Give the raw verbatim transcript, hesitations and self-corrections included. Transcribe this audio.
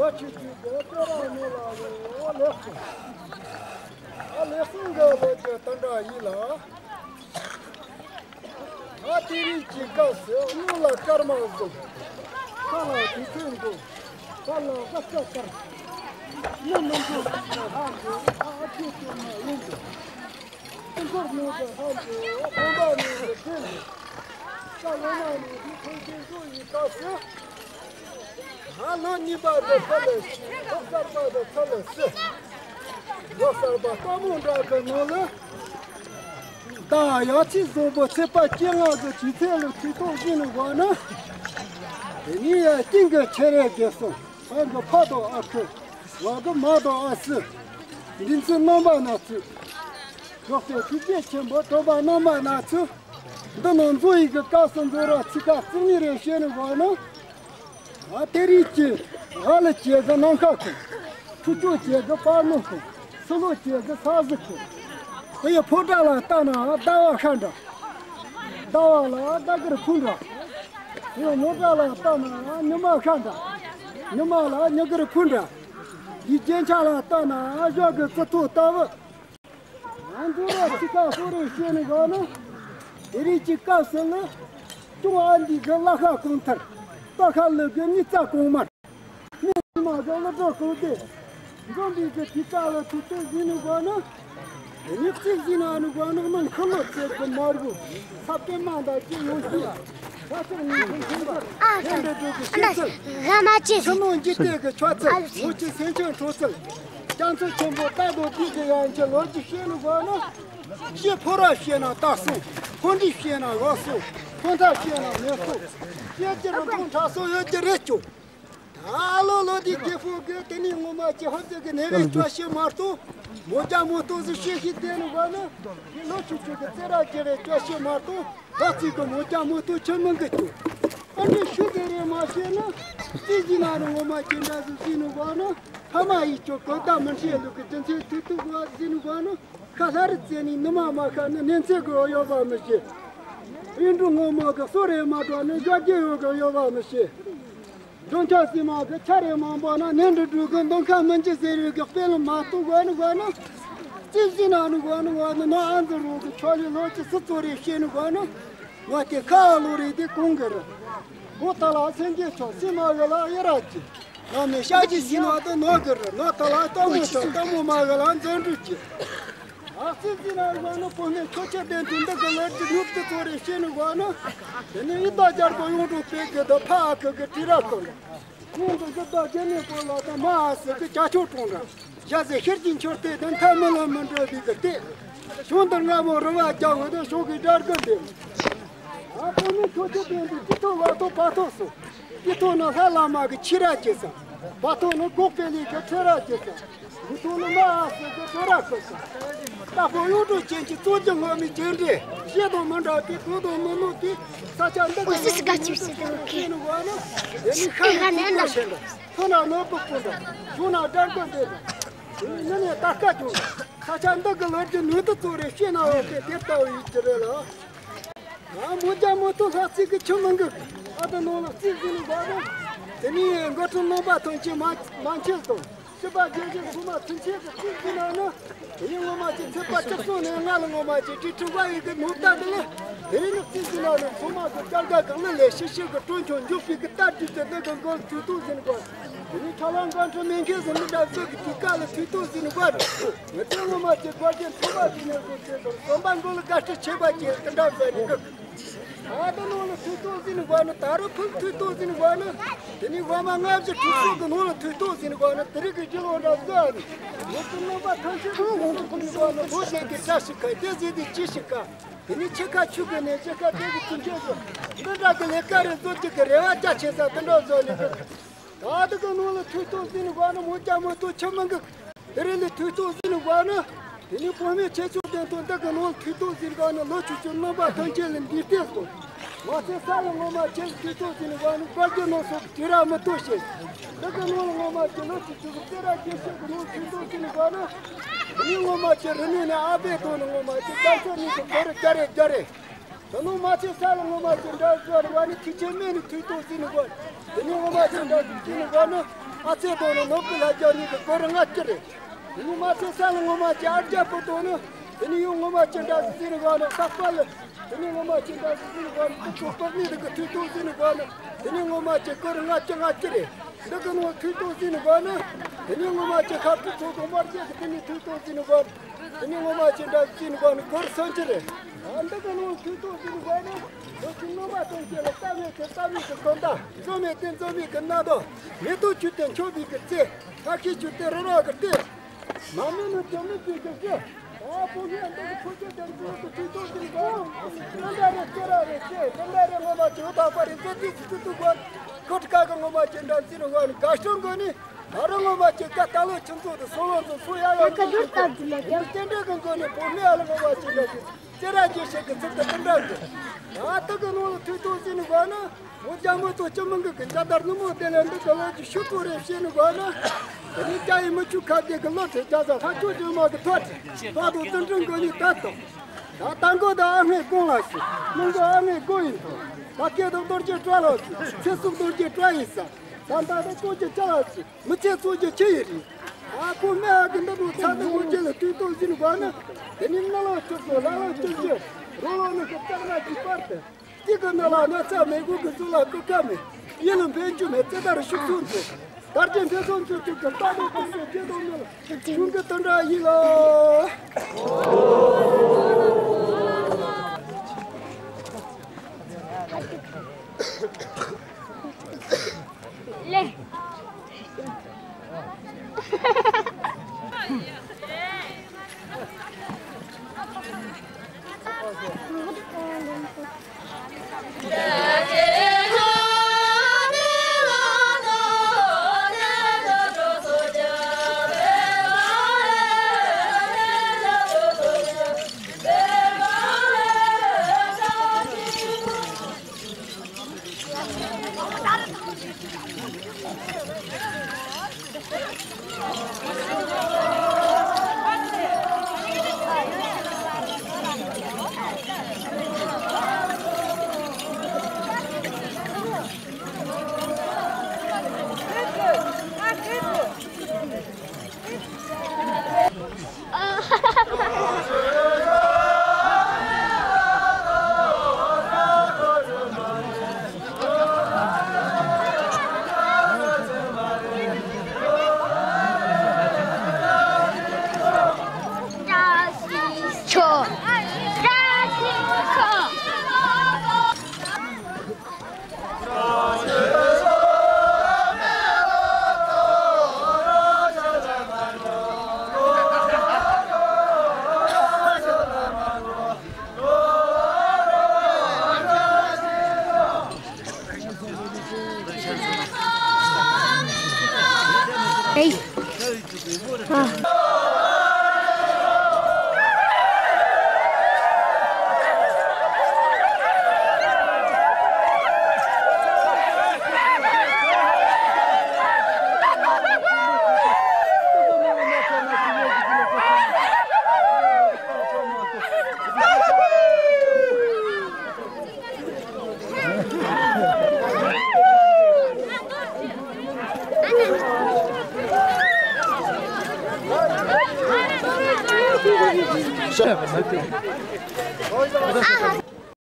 ལོ་ཆུ་ཆུ་གི་སྤེ་ར་ཉོ་ལ་ཡོད་ལེགས་སོ། ཨ་ལེགས་སོ་འགའ་ལོ་ཆུ་དང་འདྲ་ཡིན་ལ། ང་དེ་རིང་གི་སྐབས་སུ་སྔོན་ལ་སྐར་མ་བཟོ། ཁ་ལ་དུས་ཚོད་འགོ། ཁ་ལ་ཟ་ས་ལྟར། མི་མི་འགོ་ལ་ཧ་འགོ་ཨ་ཨ་ཁྱོད་ཁྱོད་མ་ཡིན་འགོ། ཀུན་སྐོར་ནང་གི་ཧ་འགོ་དགོན་པ་ནང་གི་དེ་ནི། ས་ལོ་མ་ནང་གི་ཐོན་སྐྱེད་བཟོ་ཡི་སྐབས་སུ། ང་ལོ་གཉིས་པ་དེ་ཚོ་ལ་ཤི། ལོ་གསར་པ་དེ་ཚོ་ལ་ཤི། ལོ་གསར་པ་དཀར་མོ་འདྲ་གི་ནང་ལ། ད་ཡ་ཚིག་བཟང་པོ་ཚེས་པ་བཅོ་ལྔ་གི་དུས་ཚོད་ལ་དུས་ཐོག་བཞིན་ནས་བ་ན། དེ་ནས་ཡ་སྟེང་གི་ཆེ་རེ་དགེ་སོང་། བར་གི་ཕ་དང་ཨ་ཁུ། བར་གི་མ་དང་ཨ་སི། འདི་ཚོ་རྣམ་པ་སྣ་ཚོགས། འགྲོགས་པའི་ཐུགས་རྗེ་ཆེན་པོ་གྲོགས་པ་རྣམ་པ་སྣ་ཚོགས། འདི་ནང་འཛུལ་ཡི་གི་སྐབས་སུ་འཛུལ་ར་ཚིག་ཁ་རྩིག་གཉིས་རེ་བཤད་ནས་བ་ན། ཨ་དེ་རིང་གི་ཧ་ལ་བྱེད་གི་ནམ་མཁའ་ཁོ། ཁྲུ་ཆུ་བྱེད་གི་པར་ནུ་ཁོ། སུ་ལོ་བྱེད་གི་ས་གཟིག་ཁོ། དེ་ཡི་ཕོ་བྲང་ལ་ལྟ་ན་ཟླ་བ་ཤར་འདྲ། ཟླ་བ་ལ་ཟླ་གར་ཁུང་འདྲ། དེ་ཡི་མོ་བྲང་ལ་ལྟ་ན་ཉི་མ་ཤར་འདྲ། ཉི་མ་ལ་ཉི་གར་ཁུང་འདྲ། དེའི་རྒྱན་ཆ་ལ་ལྟ་ན་ཞོགས་གི་རྩི་ཐོག་ལྟ་བུ། ང་ཚོ་ལ་ཚིག་ཁ་ཧོ་རེ་བཤད་ནས་གོ་ན། དེ་རིང་གི་སྐབས་སུ་ལ། ཅུང་ཨ་འདི་གི་བླ་ཁ་གོང་ཐར། རྟ་ཁ་ལུག་གི་མི་རྩ་གོང་མར། མི་མ་གི་བློ་གྲོས་གོང་ཏེ། འཛོམས་པའི་གི་དུས་སྐབས་ལ་ཐུགས་རྗེ་ཟིན་ནས་གོ་ན། དེ་ནི་གཅིག་ཟིན་ན་ནི་གོ་ན་ནང་ཁུལ་ལོ་ཚེ་གི་མར་གོ། ས་པའི་མ་འདའ་ཅི་ཡོང་ཤི། ས་ཆ་ནི་ཁུལ་ཁུལ་ལ། ཨ་ཁ། ཨ་ན། ར་མ་ཅི། ཕྱི་ནང་འཇིག་རྟེན་གི་ཆོས་ཚུལ། ཨ་ལ་ཅི། མུ་ཅི་སེམས་ཅན་འཕྲོག་ཚུལ། རྒྱ་མཚོ་ཆེན་པོ་རྟ་དང་སྤྲེའུ་གི་ཡང་ཅི་ལོ་རྒྱུས་བཤད་ནི་གོ་ན། ཤི་ཕོ་ར་བཤད་ན་རྟ་སྲུང་། ཕོ་འདྲེ་བཤད་ན་འོ་སྲུང་། ཕོ་མཐའ་བཤད་ན་མེ་སྲུང་། བཤད་ཀྱི་རིན་གོང་ཁྲ་སོ་ཡོད་ཀྱི་རེད་ཅུང་། ད་ལོ་ལོ་དེ་རྒྱལ་པོ་གི་དེ་ནི་ངོ་མ་ཅི་ཧོབ་ཙེ་གི་ནེ་བའི་བཅོ་ཤི་མ་གཏོགས། མོ་རྒྱ་མོ་ཏོ་ཟི་ཤི་ཤི་དེ་ནི་བ་ན། དེ་ལོ་ཆུ་ཆུ་གི་རྩེ་ར་རྒྱལ་བའི་བཅོ་ཤི་མ་གཏོགས། ད་ཅིག་གི་མོ་རྒྱ་མོ་ཏོ་ཆི་མི་འགི་ཅུང་། ཨ་འདྲི་ཤུ་དེ་རེ་མ་ཤེས་ན། རྩིས་ཟིན་ན་ནི་ངོ་མ་ཅི་འདྲ་ཟི་ཟིན་ནི་བ་ན། ཕ་མ་ཡིས་ཀྱང་གོ་བརྡ་མི་འཕྲད་ལུགས་ཀྱི་རྒྱུ་མཚན་ཐུག་ཐུག་བ་ཟིན་ནི་བ་ན། ཁ་ལྷ་རི་རྩེ་ནས་ནུ་མ་མ་ཤ་ནི་ནན་ཚེ་གི་ཡོད་པ་མི་ཤེས། རིན་འབྲུ་སྔོན་མོ་གི་གསོ་རེ་མ་འགྲོ་ནི་འཇོག་རྒྱུ་ཡོད་གི་ཡོད་པ་མི་ཤེས། འབྲོང་ཆ་སྲིན་མ་གི་ཆ་རེ་མ་འབོ་ན་ནན་འབྲུ་འབྲུ་གི་མདུང་ཁ་མི་འཇི་ཟེར་བའི་གི་དཔེ་ལ་མ་གཏོགས་བ་ནི་བ་ན། རྩིས་ཟིན་ན་ནི་བ་ནི་བ་ནི་ནོ་ཨ་འཛི་རུ་གི་ཆོ་ལི་ལོ་ཅི་སི་ཙོ་རེ་ཤེས་ནི་བ་ནི། ང་དེ་ཁ་ལོ་རེ་དེ་གོང་གི་རེད། གོ་ད་ལ་སེང་གེ་ཆོ་སྲིན་མ་གི་ལ་ཡི་ར་ཅི། ང་མི་ཤ་ཅི་ཟིན་ན་དེ་ནོ་གི་རེད། ནོ་ད་ལ་ལྟ་མོ་ཆོ་ལྟ་མོ་མ་གི་ལ་འཛིན་འགྲུལ་ཅི། ཨ་ཙི་ཙི་ན་རུ་བ་ནི་བུ་ངས་ཁྱོད་ཆ་ལྡན་དུ་འདི་གི་ལར་གྱི་ནུབ་ཏུ་ཚོ་རེ་ཤེས་ནི་བ་ནི། དེ་ནི་ཡི་ད་རྒྱལ་པོ་ཡོངས་གྲོང་པའི་གི་ད་ཕ་ཨ་ཁུ་གི་དྲི་ར་ཀུན། ཁོང་གི་གི་ད་རྒྱལ་ནི་པོ་ལ་ད་མ་ཨ་སི་གི་བྱ་ཆོག་གྲོང་ར། ཞ་ཟེ་ཤེར་གྱི་མཆོད་རྟེན་དང་ཐ་མི་ལ་མི་འདྲ་བའི་གི་ལྟས། ཞོ་འདི་རྔ་མོ་རུ་བ་རྒྱ་བོ་དང་ཞོ་གི་སྒྲ་རྒོད་འདེབས། ཨ་ཁོ་ནི་ཁྱོད་ཆ་ལྡན་དུ་ཅི་ཐོག་བ་ཐོག་བ་ཐོག་སོ། ཀྱི་ཐོག་ན་ལྷ་བླ་མ་གི་ཆི་ར་ཅེ་ས། བ་ཐོག་ན་གོག་པེ་ལི་གི་ཁྲི་ར་ཅེ་ས། མི་ཐོག་ན་མ་ཨ་སི་གི་ཁྲི་ར་ཁོ་ས། རྟ་ཕོ་གཡུ་འབྲུག་ཅན་གྱི་གཙོ་རྒྱུ་ངོ་མི་ཅན་འདྲེ། བཤད་དང་མི་འདྲ་བའི་གོ་དང་མི་ནོ་དེ། ས་ཆ་འདི་གི་ལོ་རྒྱུས་ནི་གོ་ཤེས་ནི་བ་ནི། དེ་ནི་ཤ་ནི་ཅི་ཐོག་ཤེས་འདྲ། ཐོག་ན་ནོར་བུ་སྤུན་འདྲ། གཞུང་ན་དགྲ་མགོ་འདེབས་འདྲ། དེ་ནི་ནི་ནས་ད་སྐད་བྱུང་འདྲ། ས་ཆ་འདི་གི་ལོ་རྒྱུས་ནོར་དུ་གཙོ་རེ་ཤེས་ན་འོ་དེ་དེ་ལྟ་བུ་ཡིན་གྱི་རེད་ལ། ང་མོ་རྒྱ་མོ་ཐོ་ལྷ་རྩིས་ཀྱི་ཆུ་མི་འགུག་ཨ་ད་ནང་ལ་རྩིས་ཟིན་ནི་བ་ར། དེ་ནས་འགོ་ཁྲིད་རྣམ་པ་ཐོན་སྐྱེད་མ་མ་འཁྱེར་དང་། སྤྱི་པ་རྒྱལ་སྤྱི་ཚོ་མ་ཐོན་སྐྱེད་ཀྱི་རྩིས་ཟིན་ན་ནི། དེ་ནས་ངོ་མ་ཅི་ཚེས་པ་བཅུ་གསུམ་ནས་ལྔ་ལ་ངོ་མ་ཅི་དྲི་ཁྲི་བ་ཡི་གི་ནོར་ད་དེ་ལས། དེ་ནས་ནི་རྩིས་ཟིན་ན་ནི་ཚོ་མ་གི་སྐྱར་དགའ་གི་ལི་ལས་ཤི་ཤི་གི་གྲོན་ཆུང་འཇུག་པའི་གི་རྟ་དྲི་དེ་ནི་གི་འགོ་ཐུག་ཐུག་ཟིན་གོ། དེ་ནས་ཁྲ་ལང་གང་ཁྲི་མེ་མཁན་ཟིན་ནི་འདྲ་ཚོ་གི་དུས་སྐབས་ལ་ཐུག་ཐུག་ཟིན་གོ། ངེད་ཚོ་ངོ་མ་ཅི་དགོས་ཀྱི་ཚོ་མ་ཟིན་ནས་གོ་ཚེ་དང་བསམ་པ་མགོ་ལ་དགའ་སྤྲོ་ཆེ་བ་ཅན་དེ་འདྲ་ཟེར་ནས་གི། ད་ལྟ་ནང་ལ་ཐུག་ཐུག་ཟིན་དགོས་ན། ད་རུང་ཕུགས་ཐུག་ཐུག་ཟིན་དགོས་ན། དེ་ནི་འོ་མ་ལྔ་བཞི་དྲུག་ཚོ་གི་ནང་ལ་ཐུག་ཐུག་ཟིན་དགོས་ན། དེ་རིགས་ཀྱི་རྒྱུ་ལོ་འདྲ་བཟོ་ཨ་ནི། ངོ་ཚོ་རྣམ་པ་ཐམས་ཅད་ཀྱི་ཐུག་ཐུག་ཟིན་དགོས་ན། ལོ་ཞིག་གི་བཀྲ་ཤིས་ཁ་དེ་ཟིན་དེ་ཅི་ཞིག་ཁ། དེ་ནི་ཆེ་ཁ་ཆུ་གི་ནས་ཆེ་ཁ་དེ་གི་ཚུན་ཆད་ཀྱི་འདི་འདྲ་གི་ལས་ཀ་རེ་བཟོ་རྒྱུ་གི་རེ་བ་རྒྱ་ཆེ་ས་དེ་འདྲ་བཟོ་ནི་གི། ད་ལྟ་གི་ནང་ལ་ཐུག་ཐུག་ཟིན་དགོས་ན། མོ་རྒྱ་མོ་ཐུག་ཆུ་མི་འགུག་དེ་རིང་ལ་ཐུག་ཐུག་ཟིན་དགོས་ན། དེ་ནི་བོད་མི་ཆེ་ཆུང་ལྡན་ཐོག་འདི་གི་ནང་ཐུག་ཐུག་ཟིན་དགོས་ན། ལོ་ཆུ་ཆུ་རྣམ་པ་ཐམས་ཅད་ལ་འདི་ལྟས་སོ། ང་ཚོའི་ས་ལ་ངོ་མ་ཁྱེད་ཀྱིས་ཐུགས་ཐུགས་ཟིན་ནས་བ་ནི་བཀའ་བརྒྱུད་ནང་སོགས་ཀྱི་དུས་རབས་མི་ཐུབ་ཤིང་། འདི་གི་ནང་ལ་ངོ་མ་ཁྱེད་ལོ་གཅིག་ཆུ་གི་རྩེ་ར་རྒྱས་བཤད་ཀྱི་ནང་ཐུགས་ཐུགས་ཟིན་ནས་བ་ནི། དེ་ནས་ངོ་མ་ཁྱེད་རི་ནས་ནས་ཨ་ཕའི་ཐོག་ནས་ངོ་མ་ཁྱེད་སྐམ་ས་གཉིས་ཀྱི་བོད་རི་རྒྱ་རེ་རྒྱ་རེ། ད་ནང་མ་ཚེ་ས་ལ་ངོ་མ་ཁྱེད་འདྲ་བཟོ་རེ་བ་ནི་ཐུགས་ཆེན་སྨན་ནི་ཐུགས་ཐུགས་ཟིན་ནས་བ། དེ་ནས་ངོ་མ་ཁྱེད་འདྲ་ཟིན་ནས་བ་ནི། ཨ་ཚེ་ཐོག་ནས་ནོར་བུ་ལྷ་རྒྱལ་གཉིས་ཀྱི་བོད་རི་ལྔ་བཅུ་རེ། དེ་ནས་མ་ཚེ་ས་ལ་ངོ་མ་ཁྱེད་ཨ་རྒྱ་བུ་ཐོག་ནས། དེ་ནས་ཡང་ངོ་མ་ཁྱེད་འདྲ་ཟིན་ནས་བ་ནི་ལྷག་པ་ལ། དེ་ནས་ངོ་མ་ཁྱེད་འདྲ་ཟིན་ནས་བ་ནི་ཏུ་ཏུ་པག་ནི་དེ་གི་ཐུགས་ཐུགས་ཟིན་ནས་བ་ནི། དེ་ནས་ངོ་མ་ཁྱེད་བོད་རི་ལྔ་བཅུ་ལྔ་བཅུ་རེ། འདི་གི་ནང་ཐུགས་ཐུགས་ཟིན་ནས་བ་ནི། དེ་ནས་ངོ་མ་ཁྱེད་ཁ་ཐུག་ཚོ་གོང་མར་རྒྱལ་གྱི་དེ་ནས་ཐུགས་ཐུགས་ཟིན་ནས་བ་ནི། དེ་ནས་ངོ་མ་ཁྱེད་འདྲ་ཟིན་ནས་བ་ནི་བོད་རི་སུམ་ཅུ་རེ། ཨ་འདི་གི་ནང་ཐུགས་ཐུགས་ཟིན་ནས་བ་ནི། བོད་ཀྱི་སྔོན་མ་དོན་བྱེད་ལ་རྩ་མེད་དེ་རྩ་མེད་ཀྱི་དོན་དག་འཛོམས་མེད་དེ་འཛོམས་མེད་ཀྱི་རྣམ་རྟོག་མེ་ཏོག་ཆུ་དེ་འཁྱོག་པའི་གི་རྩེ། ཁ་ཁྱི་ཆུ་དེ་རི་རབ་ཀྱི་རྩེ། མ་མེད་ནི་དོན་མེད་པའི་གི་རྩེ། ཨ་བོད་མི་འདི་གི་ཕུ་ཆེ་དེ་འདི་གི་ཐུགས་ཐུགས་ཟིན་ནས་བ་ནི། དེ་འདྲ་རེ་སྐྱེ་ར་རེ་སྐྱེ་དེ་འདྲ་རེ་ངོ་མ་ཁྱེད་འོ་ད་པ་རེ་མཛད་དུས་སུ་ཐུགས་ཐུགས་བ་ནི། ཁོ་ཁ་གི་ངོ་མ་ཁྱེད་འདྲ་ཟིན་ནས་བ་ནི་དགའ་སྤྲོ་འགོ་ནི། ད་རུང་ངོ་མ་ཁྱེད་ཀ་ད་ལོ་ཁྱེད་ཚོ་དེ་སོ་ལོ་ཚོ་སོ་ཡ་ཡ་ཁ་ཁ་ཁ་ཁ་ཁ་ཁ་རྟེན་འབྲེལ་གི་འགོ་ནས་བོད་མི་ཨ་ལ་ངོ་མ་ཁྱེད་འདྲ་ཟིན། ཅེ་ར་ཅེ་ཤེས་གི་ཚིག་དེ་དེ་འདྲ་འདི། ད་ལྟ་གི་ནང་ལ་ཐུགས་ཐུགས་ཟིན་ནས་བ་ནི། འོ་རྒྱ་མོ་ཚོ་སྤྱི་མང་གི་གི་འཇའ་དར་ནུ་མོ་དེ་ལས་འདི་གི་ལོ་རྒྱུས་ཤུགས་ཐུགས་རེ་བཤད་ནས་བ་ནི། དེ་ནི་རྒྱ་ཡི་མི་ཆུ་ཁ་བདེ་གི་ལོ་ཁྲི་རྒྱ་ས་ལྷ་ཆུ་ཇོ་མ་གི་ཐོ་ཁྲི་ཐོ་དུ་ཙི་འགྲིམ་གི་ནི་ད་དོ། ད་ལྟ་མགོ་ད་ཨ་ངའི་དགོང་ལ་ཞིག་མི་མགོ་ཨ་ངའི་མགོ་ཡིན་དོ། ད་སྐད་དུ་རྡོ་རྗེ་བཀྲ་ལ་ཞིག་ཚེ་སྲུང་རྡོ་རྗེ་བཀྲ་ཡིན་ས། ད་ད་ད་ཀོ་ཅི་ཅ་ལ་ཞིག་མི་ཚེ་གཙོ་རྒྱུ་ཆི་ཡི་རེད། ཨ་ཁུ་མེ་ཨ་གི་འདི་རུ་ཚ་ནི་འོ་ཅེ་ལ་དུས་ཐོག་ཟིན་བ་ནི། དེ་ནི་ང་ལ་ཆུ་ཚོད་ལ་ལ་ཆུ་ཚོད་རོ་ལོ་ནི་ཁོ་ལྕགས་ན་གི་པར་དེ། གཅིག་གི་ནི་ལ་ནི་ཚ་མེ་གུ་གི་ཚུ་ལ་ཀུ་ཀ་མེ། ཡིན་ལ་འཕེན་རྒྱུ་མེ་ཙེ་ད་རུ་ཤུགས་སུ་འཛུལ། དར་རྒྱས་འཕེལ་སོང་ཚུལ་གྱི་གི་རྟ་ནི་ཀུན་གྱི་སྐྱེ་དོ་མེ་ལ། ཀུན་གྱི་དོན་འདྲ་ཡིན་ལ། ལེ།